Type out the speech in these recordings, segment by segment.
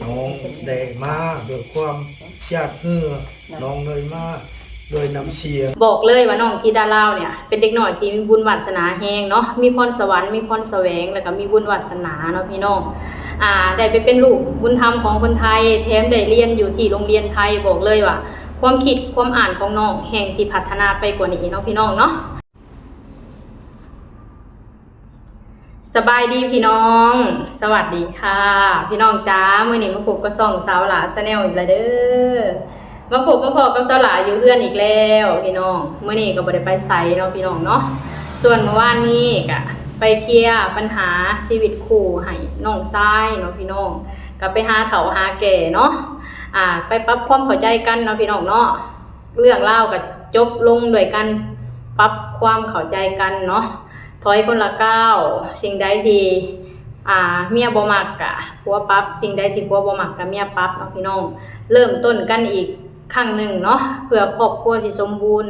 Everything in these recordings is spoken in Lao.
ນ້ອງໄດ້ມາດ້ວຍຄວາມຢາກເຫື່ອ ນ້ອງເລີຍມາດ້ວຍນ້ຳສຽງ. ບອກເລີຍວ່ານ້ອງທິດາລາວເນີ້ຍ ເປັນເດັກນ້ອຍທີ່ມີບຸນວາດສະໜາແຮງເນາະ, ມີພອນສະຫວັນ ມີພອນສະແຫວງ ແລ້ວກໍມີບຸນວາດສະໜາເນາະພີ່ນ້ອງ. ອ່າ ໄດ້ໄປເປັນລູກບຸນທຳຂອງຄົນໄທ ແຖມໄດ້ຮຽນຢູ່ທີ່ໂຮງຮຽນໄທ. ບອກເລີຍວ່າຄວາມຄິດຄວາມອ່ານຂອງນ້ອງແຮ່ງທີ່ພັດທະນາໄປກວ່ານີ້ເນາະພີ່ນ້ອງເນາະ. ສະບາຍດີພີ່ນ້ອງ ສະຫວັດດີຄ່ະພີ່ນ້ອງຈ້າ. ມື້ນີ້ມາພົບກັບຊ່ອງສາວຫຼ້າ Channel ອີກແລ້ວເດີ. ມາພົບມາພໍ້ກັບສາວຫຼ້າຢູ່ເຮືອນອີກແລ້ວພີ່ນ້ອງ. ມື້ນີ້ກໍບໍ່ໄດ້ໄປໃສເນາະພີ່ນ້ອງເນາະ. ສ່ວນມື້ວານນີ້ກະໄປເຄຍບັນຫາຊີວິດຄູ່ໃຫ້ນ້ອງຊາຍເນາະພີ່ນ້ອງ. ກໍໄປຫາເຖົ້າຫາແກ່ເນາະ ອ່າ ໄປປັບຄວາມເຂົ້າໃຈກັນເນາະພີ່ນ້ອງເນາະ. ເລື່ອງລາວກໍຈົບລົງດ້ວຍການປັບຄວາມເຂົ້າໃຈກັນເນາະ, ຖອຍຄົນລະກ້າວ. ສິ່ງໃດທີ່ ອ່າ ເມຍບໍ່ມັກກະຜົວປັບ, ສິ່ງໃດທີ່ຜົວບໍ່ມັກກະເມຍປັບເນາະພີ່ນ້ອງ. ເລີ່ມຕົ້ນກັນອີກຄັ້ງໜຶ່ງເນາະ ເພື່ອຄອບຄົວທີ່ສົມບູນ,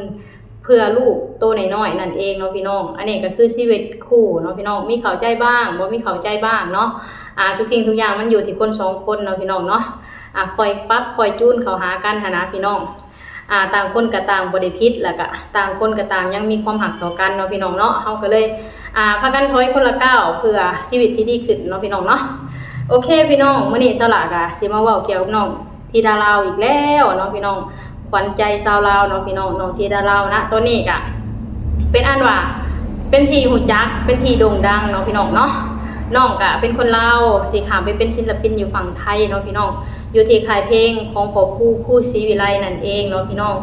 ເພື່ອລູກໂຕນ້ອຍໆນັ້ນເອງເນາະພີ່ນ້ອງ. ອັນນີ້ກໍຄືຊີວິດຄູ່ເນາະພີ່ນ້ອງ, ມີເຂົ້າໃຈບ້າງ ບໍ່ມີເຂົ້າໃຈບ້າງເນາະ. ອ່າ ທຸກສິ່ງທຸກຢ່າງມັນຢູ່ທີ່ຄົນສອງຄົນເນາະພີ່ນ້ອງເນາະ. ອ່າ ຄ່ອຍປັບຄ່ອຍຈູນເຂົ້າຫາກັນຫັ້ນນະພີ່ນ້ອງ. ອ່າ ຕ່າງຄົນກໍຕ່າງບໍ່ໄດ້ຜິດ ແລ້ວກໍຕ່າງຄົນກໍຕ່າງຍັງມີຄວາມຮັກຕໍ່ກັນເນາະພີ່ນ້ອງເນາະ. ເຮົາກໍເລີຍ ອ່າ ພາກັນຖອຍຄົນລະກ້າວເພື່ອຊີວິດທີ່ດີຂຶ້ນເນາະພີ່ນ້ອງເນາະ. ໂອເຄພີ່ນ້ອງ, ມື້ນີ້ສາວຫຼ້າກໍຊິມາເວົ້າກ່ຽວກັບນ້ອງທິດາລາວອີກແລ້ວເນາະພີ່ນ້ອງ, ຂວັນໃຈຊາວລາວເນາະພີ່ນ້ອງ, ນ້ອງທິດາລາວນະ. ຕອນນີ້ກໍເປັນອັນວ່າເປັນທີ່ຮູ້ຈັກ ເປັນທີ່ໂດ່ງດັງເນາະພີ່ນ້ອງເນາະ. ນ້ອງກໍເປັນຄົນລາວທີ່ຂ້າມໄປເປັນສິນລະປິນຢູ່ຝັ່ງໄທເນາະພີ່ນ້ອງ. ຢູ່ທີ່ຄ້າຍເພງຂອງພໍ່ພູ ຄູ ສີວິໄລ ນັ້ນເອງເນາະພີ່ນ້ອງ.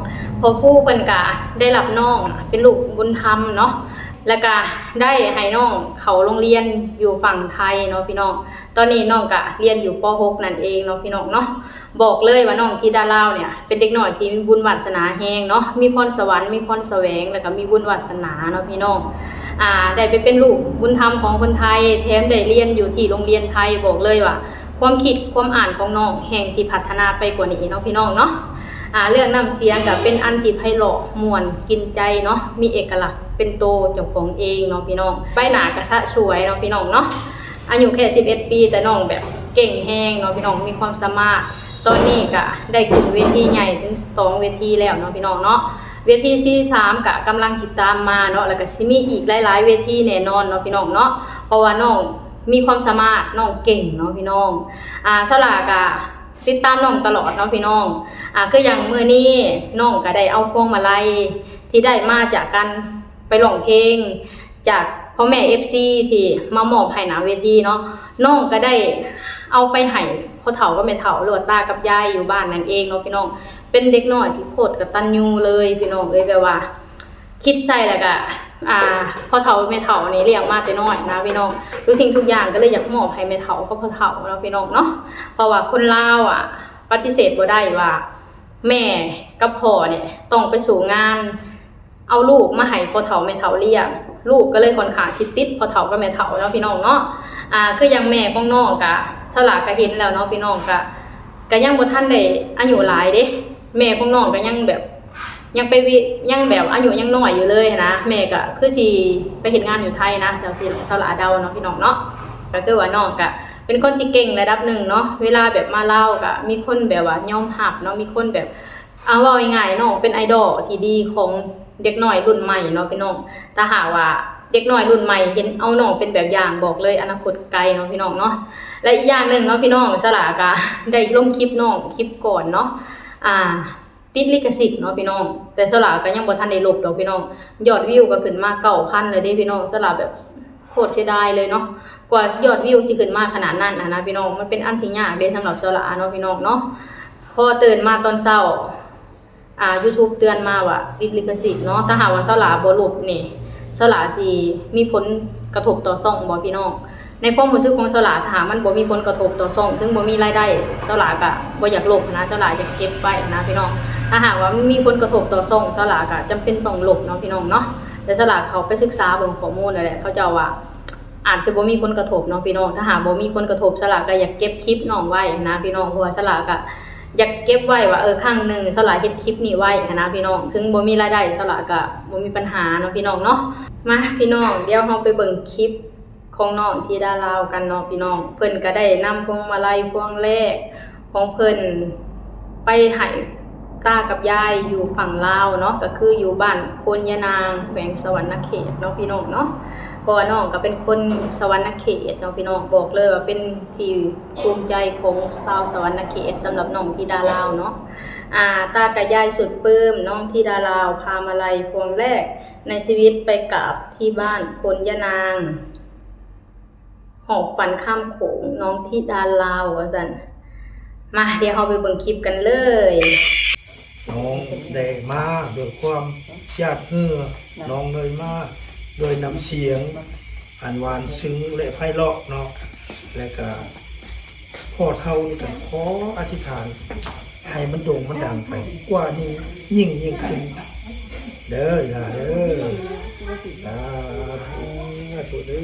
ພໍ່ພູເພິ່ນກະໄດ້ຮັບນ້ອງເປັນລູກບຸນທຳເນາະ ແລ້ວກະໄດ້ໃຫ້ນ້ອງເຂົ້າໂຮງຮຽນຢູ່ຝັ່ງໄທເນາະພີ່ນ້ອງ. ຕອນນີ້ນ້ອງກະຮຽນຢູ່ ປໍຫົກ ນັ້ນເອງເນາະພີ່ນ້ອງເນາະ. ບອກເລີຍວ່ານ້ອງທິດາລາວເນີ້ຍ ເປັນເດັກນ້ອຍທີ່ມີບຸນວາດສະໜາແຮງເນາະ, ມີພອນສະຫວັນ ມີພອນສະແຫວງ ແລ້ວກະມີບຸນວາດສະໜາເນາະພີ່ນ້ອງ. ອ່າ ໄດ້ໄປເປັນລູກບຸນທຳຂອງຄົນໄທ ແຖມໄດ້ຮຽນຢູ່ທີ່ໂຮງຮຽນໄທ. ບອກເລີຍວ່າ ຄວາມຄິດຄວາມອ່ານຂອງນ້ອງແຮ່ງທີ່ພັດທະນາໄປກວ່ານີ້ເນາະພີ່ນ້ອງເນາະ. ອ່າ ເລື່ອງນ້ຳສຽງກໍເປັນອັນທີ່ໄພເລາະ ມ່ວນ ກິນໃຈເນາະ, ມີເອກະລັກເປັນໂຕເຈົ້າຂອງເອງເນາະພີ່ນ້ອງ. ໃບໜ້າກໍສະສວຍເນາະພີ່ນ້ອງເນາະ. ອາຍຸແຄ່ສິບເອັດປີ ແຕ່ນ້ອງແບບເກັ່ງແຮງເນາະພີ່ນ້ອງ, ມີຄວາມສາມາດ. ຕອນນີ້ກໍໄດ້ຂຶ້ນເວທີໃຫຍ່ເຖິງສອງເວທີແລ້ວເນາະພີ່ນ້ອງເນາະ. ເວທີທີສາມກໍກຳລັງຊິຕາມມາເນາະ, ແລ້ວກໍຊິມີອີກຫຼາຍໆເວທີແນ່ນອນເນາະພີ່ນ້ອງເນາະ, ເພາະວ່ານ້ອງ ມີຄວາມສາມາດ, ນ້ອງເກັ່ງເນາະພີ່ນ້ອງ. ອ່າ ສາວຫຼ້າກະຕິດຕາມນ້ອງຕະຫຼອດເນາະພີ່ນ້ອງ. ອ່າ ຄືຢ່າງມື້ນີ້ນ້ອງກະໄດ້ເອົາພວງມາໄລທີ່ໄດ້ມາຈາກການໄປຮ້ອງເພງຈາກພໍ່ແມ່ເອັຟຊີທີ່ມາມອບໃຫ້ໜ້າເວທີເນາະ. ນ້ອງກະໄດ້ເອົາໄປໃຫ້ພໍ່ເຖົ້າກັບແມ່ເຖົ້າ ຫຼືວ່າຕາກັບຍາຍຢູ່ບ້ານນັ້ນເອງເນາະພີ່ນ້ອງ. ເປັນເດັກນ້ອຍທີ່ໂຄດກະຕັນຍູເລີຍພີ່ນ້ອງເອີຍ, ແບບວ່າ ຄິດໃສ່ແລ້ວກະ ອ່າ ພໍ່ເຖົ້າແມ່ເຖົ້ານີ້ລ້ຽງມາແຕ່ນ້ອຍນະພີ່ນ້ອງ, ທຸກສິ່ງທຸກຢ່າງກໍເລີຍຢາກມອບໃຫ້ແມ່ເຖົ້າກັບພໍ່ເຖົ້າເນາະພີ່ນ້ອງເນາະ. ເພາະວ່າຄົນລາວອະ ປະຕິເສດບໍ່ໄດ້ວ່າແມ່ກັບພໍ່ນີ້ຕ້ອງໄປສູ້ງານ ເອົາລູກມາໃຫ້ພໍ່ເຖົ້າແມ່ເຖົ້າລ້ຽງ, ລູກກໍເລີຍຂ້ອນຂ້າງຊິຕິດພໍ່ເຖົ້າກັບແມ່ເຖົ້າເນາະພີ່ນ້ອງເນາະ. ອ່າ ຄືຢ່າງແມ່ຂອງນ້ອງກະ ສາວຫຼ້າກະເຫັນແລ້ວເນາະພີ່ນ້ອງ, ກະ ກະຍັງບໍ່ທັນໄດ້ອາຍຸຫຼາຍເດ້, ແມ່ຂອງນ້ອງກະຍັງແບບ ຍັງໄປວິ ຍັງແບບອາຍຸຍັງນ້ອຍຢູ່ເລີຍຫັ້ນນະ. ແມ່ກໍຄືຊິໄປເຮັດງານຢູ່ໄທນະ ເຈົ້າ ຊິ ສາວຫຼ້າເດົາເນາະພີ່ນ້ອງເນາະ. ກໍຄືວ່ານ້ອງກໍເປັນຄົນທີ່ເກັ່ງລະດັບໜຶ່ງເນາະ, ເວລາແບບມາລາວກໍມີຄົນແບບວ່າຍອມຮັບເນາະ, ມີຄົນແບບ ເອົາ ເວົ້າງ່າຍໆ ນ້ອງເປັນໄອດອລທີ່ດີຂອງເດັກນ້ອຍລຸ້ນໃໝ່ເນາະພີ່ນ້ອງ. ຖ້າຫາກວ່າເດັກນ້ອຍລຸ້ນໃໝ່ເຫັນເອົານ້ອງເປັນແບບຢ່າງ ບອກເລີຍອະນາຄົດໄກເນາະພີ່ນ້ອງເນາະ. ແລະ ອີກຢ່າງໜຶ່ງເນາະພີ່ນ້ອງ, ສາວຫຼ້າກໍໄດ້ລົງຄລິບນ້ອງ ຄລິບກ່ອນເນາະ ອ່າ ຕິດລິຂະສິດເນາະພີ່ນ້ອງ, ແຕ່ສາວຫຼ້າກໍຍັງບໍ່ທັນໄດ້ລົບດອກພີ່ນ້ອງ. ຍອດວິວກໍຂຶ້ນມາເກົ້າພັນແລ້ວເດ້ພີ່ນ້ອງ, ສາວຫຼ້າແບບໂຄດເສຍດາຍເລີຍເນາະ, ກວ່າຍອດວິວຊິຂຶ້ນມາຂະໜາດນັ້ນຫັ້ນນະພີ່ນ້ອງ. ມັນເປັນອັນທີ່ຍາກເດ້ສຳລັບສາວຫຼ້າເນາະພີ່ນ້ອງເນາະ. ພໍຕື່ນມາຕອນເຊົ້າ ອ່າ ຢູທູບເຕືອນມາວ່າຕິດລິຂະສິດເນາະ, ຖ້າຫາກວ່າສາວຫຼ້າບໍ່ລົບນີ້ ສາວຫຼ້າຊິມີຜົນກະທົບຕໍ່ຊ່ອງບໍ່ພີ່ນ້ອງ? ໃນຄວາມຮູ້ສຶກຂອງສາວຫຼ້າ ຖ້າຫາກມັນບໍ່ມີຜົນກະທົບຕໍ່ຊ່ອງ ເຖິງບໍ່ມີລາຍໄດ້ ສາວຫຼ້າກະບໍ່ຢາກລົບຫັ້ນນະ, ສາວຫຼ້າຢາກເກັບໄວ້ຫັ້ນນະພີ່ນ້ອງ. ຖ້າຫາກວ່າມັນມີຜົນກະທົບຕໍ່ຊ່ອງ ສາວຫຼ້າກະຈຳເປັນຕ້ອງລົບເນາະພີ່ນ້ອງເນາະ. ແຕ່ສາວຫຼ້າເຂົ້າໄປສຶກສາເບິ່ງຂໍ້ມູນແລ້ວແຫຼະ, ເຂົາເຈົ້າວ່າອາດຊິບໍ່ມີຜົນກະທົບເນາະພີ່ນ້ອງ. ຖ້າຫາກບໍ່ມີຜົນກະທົບ ສາວຫຼ້າກະຢາກເກັບຄລິບນ້ອງໄວ້ຫັ້ນນະພີ່ນ້ອງ, ເພາະວ່າສາວຫຼ້າກະຢາກເກັບໄວ້ວ່າ ເອີ ຄັ້ງໜຶ່ງສາວຫຼ້າເຮັດຄລິບນີ້ໄວ້ຫັ້ນນະພີ່ນ້ອງ, ເຖິງບໍ່ມີລາຍໄດ້ ສາວຫຼ້າກະບໍ່ມີບັນຫາເນາະພີ່ນ້ອງເນາະ. ມາພີ່ນ້ອງ ດຽວເຮົາໄປເບິ່ງຄລິບ ຂອງນ້ອງທິດາລາວກັນເນາະພີ່ນ້ອງ. ເພິ່ນກະໄດ້ນຳພວງມາໄລພວງແລກຂອງເພິ່ນໄປໃຫ້ຕາກັບຍາຍຢູ່ຝັ່ງລາວເນາະ ກະຄືຢູ່ບ້ານໂພນຍານາງ ແຂວງສະຫວັນນະເຂດເນາະພີ່ນ້ອງເນາະ. ເພາະວ່ານ້ອງກະເປັນຄົນສະຫວັນນະເຂດເນາະພີ່ນ້ອງ. ບອກເລີຍວ່າເປັນທີ່ພູມໃຈຂອງຊາວສະຫວັນນະເຂດສຳລັບນ້ອງທິດາລາວເນາະ. ອາ ຕາກັບຍາຍສຸດປື້ມ ນ້ອງທິດາລາວ ພາມາໄລພວງແລກໃນຊີວິດໄປກາບທີ່ບ້ານໂພນຍານາງ ຫອບຝັນຂ້າມໂຂງ ນ້ອງທິດາລາວ ວ່າຊັ້ນ. ມາ ດຽວເຮົາໄປເບິ່ງຄລິບກັນເລີຍ. ນ້ອງໄດ້ມາດ້ວຍຄວາມຢາກເຫື່ອ, ນ້ອງເລີຍມາດ້ວຍນ້ຳສຽງອັນຫວານຊຶ້ງ ແລະ ໄພເລາະເນາະ. ແລະກະພໍ່ເຖົ້ານີ້ກະຂໍອະທິຖານ ໃຫ້ມັນໂດ່ງມັນດັງໄປກວ່ານີ້ຍິ່ງໆຂຶ້ນເດີ ອີ່ຫຼ້າເດີ. ສາທຸເດີ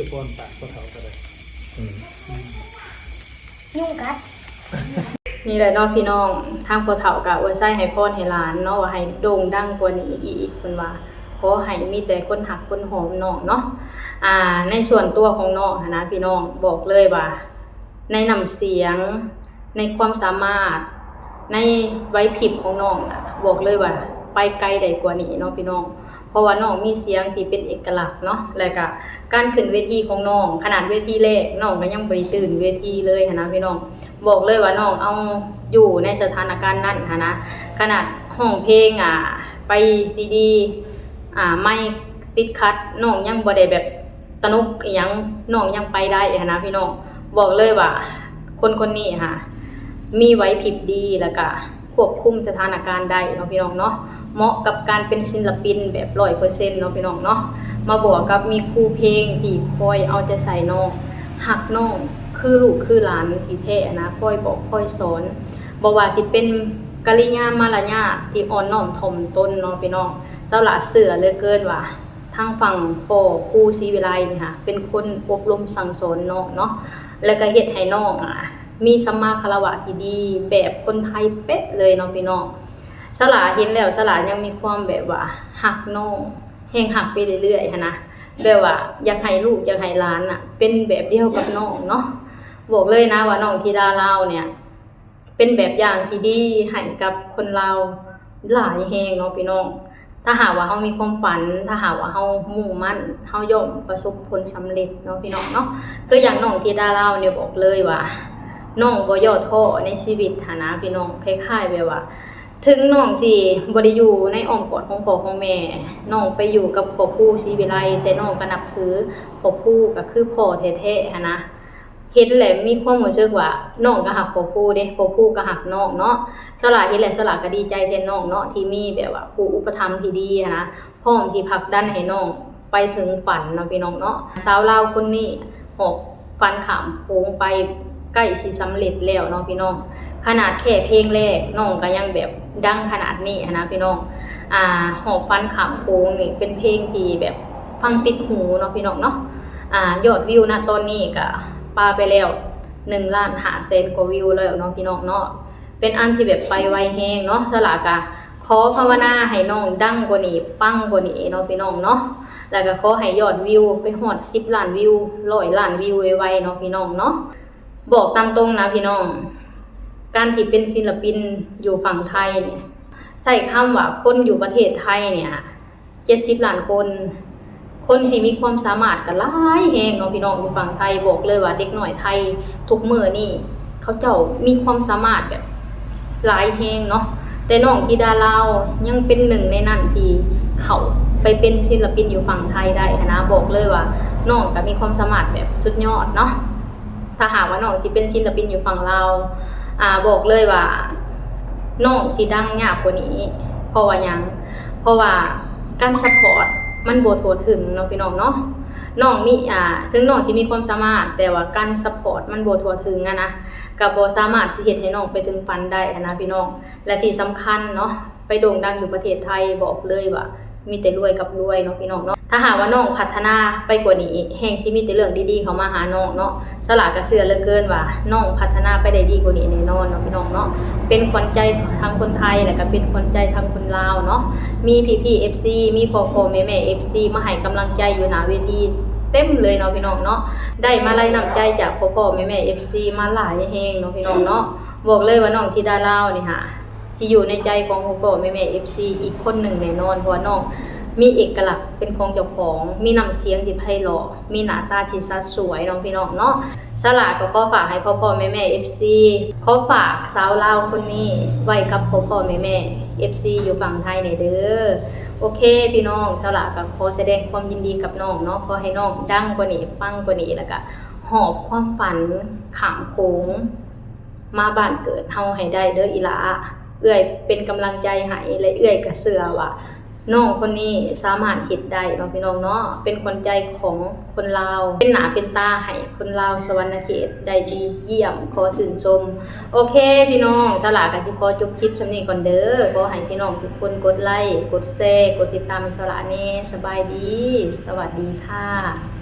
ພອນປາກພໍ່ເຖົ້າກະໄດ້. ອືມ ຍຸງກັດ. ນີ້ແຫຼະເນາະພີ່ນ້ອງ, ທາງພໍ່ເຖົ້າກະອວຍໄຊໃຫ້ພອນໃຫ້ຫຼານເນາະ ວ່າໃຫ້ໂດ່ງດັງກວ່ານີ້ອີກ, ເພິ່ນວ່າຂໍໃຫ້ມີແຕ່ຄົນຮັກຄົນຫອມນ້ອງເນາະ. ອາ ໃນສ່ວນຕົວຂອງນ້ອງຫັ້ນນະພີ່ນ້ອງ, ບອກເລີຍວ່າ ໃນນ້ຳສຽງ, ໃນຄວາມສາມາດ, ໃນໄຫວພິບຂອງນ້ອງນະ ບອກເລີຍວ່າໄປໄກໄດ້ກວ່ານີ້ເນາະພີ່ນ້ອງ. ເພາະວ່ານ້ອງມີສຽງທີ່ເປັນເອກະລັກເນາະ, ແລະກະການຂຶ້ນເວທີຂອງນ້ອງ, ຂະໜາດເວທີແລກນ້ອງກະຍັງບໍ່ໄດ້ຕື່ນເວທີເລີຍຫັ້ນນະພີ່ນ້ອງ. ບອກເລີຍວ່ານ້ອງເອົາຢູ່ໃນສະຖານະການນັ້ນຫັ້ນນະ, ຂະໜາດຮ້ອງເພງ ອາ ໄປດີໆ ອາ ໄມຕິດຂັດ ນ້ອງຍັງບໍ່ໄດ້ແບບ ຕະໜົກອີ່ຫຍັງ ນ້ອງຍັງໄປໄດ້ຫັ້ນນະພີ່ນ້ອງ. ບອກເລີຍວ່າຄົນຄົນນີ້ຫາມີໄຫວພິບດີ ແລ້ວກະຄວບຄຸມສະຖານະການໄດ້ເນາະພີ່ນ້ອງເນາະ, ເໝາະກັບການເປັນສິນລະປິນແບບຮ້ອຍເປີເຊັນເນາະພີ່ນ້ອງເນາະ. ມາບວກກັບມີຄູເພງທີ່ຄອຍເອົາໃຈໃສ່ນ້ອງ, ຮັກນ້ອງຄືລູກຄືຫຼານທີ່ແທ້ນະ, ຄອຍບອກຄອຍສອນ, ບໍ່ວ່າຊິເປັນກະລິຍາມາລະຍາດທີ່ອ່ອນນ້ອມຖ່ອມຕົນເນາະພີ່ນ້ອງ. ສາວຫຼ້າເຊື່ອເຫຼືອເກີນວ່າ ທາງຝັ່ງພໍ່ຄູສີວິໄລນີ້ຫາ ເປັນຄົນອົບຮົມສັ່ງສອນນ້ອງເນາະ, ແລ້ວກະເຮັດໃຫ້ນ້ອງ ອາ ມີສຳມາຄາລະວະທີ່ດີແບບຄົນໄທເປະເລີຍເນາະພີ່ນ້ອງ. ສາວຫຼ້າເຫັນແລ້ວ ສາວຫຼ້າຍັງມີຄວາມແບບວ່າຮັກນ້ອງ, ແຮງຮັກໄປເລື້ອຍໆຫັ້ນນະ, ແບບວ່າຢາກໃຫ້ລູກຢາກໃຫ້ຫຼານນະ ເປັນແບບດຽວກັບນ້ອງເນາະ. ບອກເລີຍນະວ່ານ້ອງທິດາລາວເນີ້ຍ ເປັນແບບຢ່າງທີ່ດີໃຫ້ກັບຄົນລາວຫຼາຍແຮງເນາະພີ່ນ້ອງ. ຖ້າຫາກວ່າເຮົາມີຄວາມຝັນ, ຖ້າຫາກວ່າເຮົາມຸ່ງໝັ້ນ, ເຮົາຍ່ອມປະສົບຜົນສຳເລັດເນາະພີ່ນ້ອງເນາະ. ຄືຢ່າງນ້ອງທິດາລາວນີ້ບອກເລີຍວ່າ ນ້ອງບໍ່ຍໍ້ທໍ້ໃນຊີວິດຫັ້ນນະພີ່ນ້ອງ. ຄ້າຍໆແບບວ່າ ເຖິງນ້ອງຊິບໍ່ໄດ້ຢູ່ໃນອ້ອມກອດຂອງພໍ່ຂອງແມ່, ນ້ອງໄປຢູ່ກັບພໍ່ຄູສີວິໄລ, ແຕ່ນ້ອງກະນັບຖືພໍ່ຄູກະຄືພໍ່ແທ້ໆຫັ້ນນະ. ເຫັນແລ້ວມີຄວາມຮູ້ສຶກວ່ານ້ອງກະຮັກພໍ່ຄູເດ້, ພໍ່ຄູກະຮັກນ້ອງເນາະ. ສາວຫຼ້າເຫັນແລ້ວ ສາວຫຼ້າກະດີໃຈແທນນ້ອງເນາະ ທີ່ມີແບບວ່າຜູ້ອຸປະຖຳທີ່ດີຫັ້ນນະ, ພ້ອມທີ່ຜັກດັນໃຫ້ນ້ອງໄປເຖິງຝັນເນາະພີ່ນ້ອງເນາະ. ສາວລາວຄົນນີ້ຫອບຝັນຂ້າມໂຂງໄປໃກ້ຊິສຳເລັດແລ້ວເນາະພີ່ນ້ອງ. ຂະໜາດແຄ່ເພງແລກນ້ອງກະຍັງແບບດັງຂະໜາດນີ້ຫັ້ນນະພີ່ນ້ອງ. ອາ ຫອບຝັນຂ້າມໂຂງນີ້ເປັນເພງທີ່ແບບຟັງຕິດຫູເນາະພີ່ນ້ອງເນາະ. ອາ ຍອດວິວນະຕອນນີ້ກະປາໄປແລ້ວ ໜຶ່ງລ້ານຫ້າແສນກວ່າວິວແລ້ວເນາະພີ່ນ້ອງເນາະ. ເປັນອັນທີ່ແບບໄປໄວແຮງເນາະ. ສາວຫຼ້າກະຂໍພາວະນາໃຫ້ນ້ອງດັງກວ່ານີ້, ປັງກວ່ານີ້ເນາະພີ່ນ້ອງເນາະ. ແລ້ວກະຂໍໃຫ້ຍອດວິວໄປຮອດສິບລ້ານວິວ, ຮ້ອຍລ້ານວິວໄວໆເນາະພີ່ນ້ອງເນາະ. ບອກຕາມຕົງນະພີ່ນ້ອງ, ການທີ່ເປັນສິນລະປິນຢູ່ຝັ່ງໄທນີ້ ໃຊ້ຄຳວ່າຄົນຢູ່ປະເທດໄທນີ້ ເຈັດສິບລ້ານຄົນ, ຄົນທີ່ມີຄວາມສາມາດກະຫຼາຍແຮງເນາະພີ່ນ້ອງ ຢູ່ຝັ່ງໄທ. ບອກເລີຍວ່າເດັກນ້ອຍໄທທຸກມື້ນີ້ ເຂົາເຈົ້າມີຄວາມສາມາດແບບຫຼາຍແຮງເນາະ, ແຕ່ນ້ອງທິດາລາວຍັງເປັນໜຶ່ງໃນນັ້ນທີ່ເຂົ້າໄປເປັນສິນລະປິນຢູ່ຝັ່ງໄທໄດ້ຫັ້ນນະ. ບອກເລີຍວ່ານ້ອງກະມີຄວາມສາມາດແບບສຸດຍອດເນາະ. ຖ້າຫາກວ່ານ້ອງຊິເປັນສິນລະປິນຢູ່ຝັ່ງລາວ ອາ ບອກເລີຍວ່ານ້ອງຊິດັງຍາກກວ່ານີ້. ເພາະວ່າຫຍັງ? ເພາະວ່າການຊັບພອດມັນບໍ່ທົ່ວເຖິງເນາະພີ່ນ້ອງເນາະ. ນ້ອງມີ ອາ ເຖິງນ້ອງຊິມີຄວາມສາມາດ ແຕ່ວ່າການຊັບພອດມັນບໍ່ທົ່ວເຖິງຫັ້ນນະ, ກະບໍ່ສາມາດຊິເຮັດໃຫ້ນ້ອງໄປເຖິງຝັນໄດ້ຫັ້ນນະພີ່ນ້ອງ. ແລະທີ່ສຳຄັນເນາະ ໄປໂດ່ງດັງຢູ່ປະເທດໄທ ບອກເລີຍວ່າມີແຕ່ລວຍກັບລວຍເນາະພີ່ນ້ອງເນາະ. ຖ້າຫາກວ່ານ້ອງພັດທະນາໄປກວ່ານີ້ ແຮ່ງຊິມີແຕ່ເລື່ອງດີໆເຂົ້າມາຫານ້ອງເນາະ. ສາວຫຼ້າກະເຊື່ອເຫຼືອເກີນວ່ານ້ອງພັດທະນາໄປໄດ້ດີກວ່ານີ້ແນ່ນອນເນາະພີ່ນ້ອງເນາະ. ເປັນຂວັນໃຈທັງຄົນໄທ ແລະກະເປັນຂວັນໃຈທັງຄົນລາວເນາະ. ມີພີ່ໆເອັຟຊີ ມີພໍ່ໆແມ່ໆເອັຟຊີ ມາໃຫ້ກຳລັງໃຈຢູ່ໜ້າເວທີ ເຕັມເລີຍເນາະພີ່ນ້ອງເນາະ. ໄດ້ມາໄລນ້ຳໃຈຈາກພໍ່ໆແມ່ໆ ເອັຟຊີ ມາຫຼາຍແຮງເນາະພີ່ນ້ອງເນາະ. ບອກເລີຍວ່ານ້ອງທິດາລາວນີ້ຫາ ຊິຢູ່ໃນໃຈຂອງພໍ່ໆແມ່ໆ ເອັຟຊີ ອີກຄົນໜຶ່ງແນ່ນອນ ເພາະວ່ານ້ອງມີເອກະລັກເປັນຂອງເຈົ້າຂອງ, ມີນ້ຳສຽງທີ່ໄພເລາະ, ມີໜ້າຕາທີ່ສະສວຍເນາະພີ່ນ້ອງເນາະ. ສາວຫຼ້າກໍຂໍຝາກໃຫ້ພໍ່ໆແມ່ໆ ເອັຟຊີ ຂໍຝາກສາວລາວຄົນນີ້ໄວ້ກັບພໍ່ໆແມ່ໆ ເອັຟຊີ ຢູ່ຝັ່ງໄທແດ່ເດີ. ໂອເຄພີ່ນ້ອງ, ສາວຫຼ້າກໍຂໍສະແດງຄວາມຍິນດີກັບນ້ອງເນາະ, ຂໍໃຫ້ນ້ອງດັງກວ່ານີ້ ປັງກວ່ານີ້ ແລ້ວກໍຫອບຄວາມຝັນຂ້າມໂຂງ ມາບ້ານເກີດເຮົາໃຫ້ໄດ້ເດີອີ່ຫຼ້າ. ເອື້ອຍເປັນກຳລັງໃຈໃຫ້ ແລະ ເອື້ອຍກໍເຊື່ອວ່ານ້ອງຄົນນີ້ສາມາດເຮັດໄດ້ເນາະພີ່ນ້ອງເນາະ. ເປັນຂວັນໃຈຂອງຄົນລາວ, ເປັນໜ້າເປັນຕາໃຫ້ຄົນລາວສະຫວັນນະເຂດໄດ້ດີຢ້ຽມ, ຂໍຊື່ນຊົມ. ໂອເຄພີ່ນ້ອງ, ສາວຫຼ້າກໍຊິຂໍຈົບຄລິບຊ່ຳນີ້ກ່ອນເດີ. ຂໍໃຫ້ພີ່ນ້ອງທຸກຄົນກົດໄລ, ກົດແຊ, ກົດຕິດຕາມໃຫ້ສາວຫຼ້າແດ່. ສະບາຍດີ, ສະຫວັດດີຄ່ະ.